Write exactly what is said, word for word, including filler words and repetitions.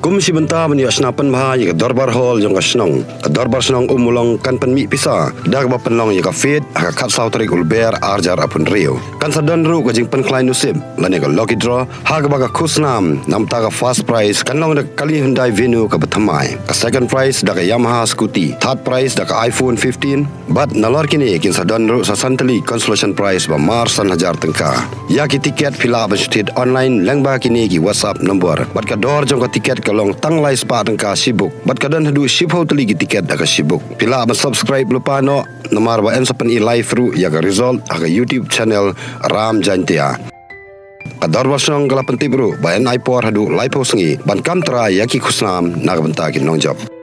Kum shi bynta ban ïoh shna pynbha ïa ka Dorbar Hall jong ka shnong, ka Dorbar Shnong Ummulong kan pynmih pisa da kaba pynlong ïa ka fete ha ka khatsaw tarik u Lber arhajar arphew hynriew. Kan sa don ruh ka jingpynkhlaiñ nusib lane ka lucky draw, ha kaba ka khusnam namta ka first prize kan long da ka kali Hyundai Venue kaba thymmai, ka second prize da ka Yamaha scooty, third prize da ka iPhone fifteen, bad nalor kine kin sa don ruh sa san tylli consolation prize ba mar san hajar tyngka. Ïa ki tiket phi lah ban shu thied online lyngba kine ki WhatsApp number. Bad ka dor jong ka tiket ka long tang lai spah tyngka shibuk. Bad ka don haduh shiphew tylli ki tiket da ka shibuk. Phi lah ban subscribe lypa noh, namar ba yn sa pyni live ruh ïa ka result ha ka YouTube channel Ram Jaintia. Ka Dorbar Shnong ka la pyntip ruh ba yn ai por haduh laiphew sngi ban kam trai ïa ki khusnam na ka bynta ki nongjop.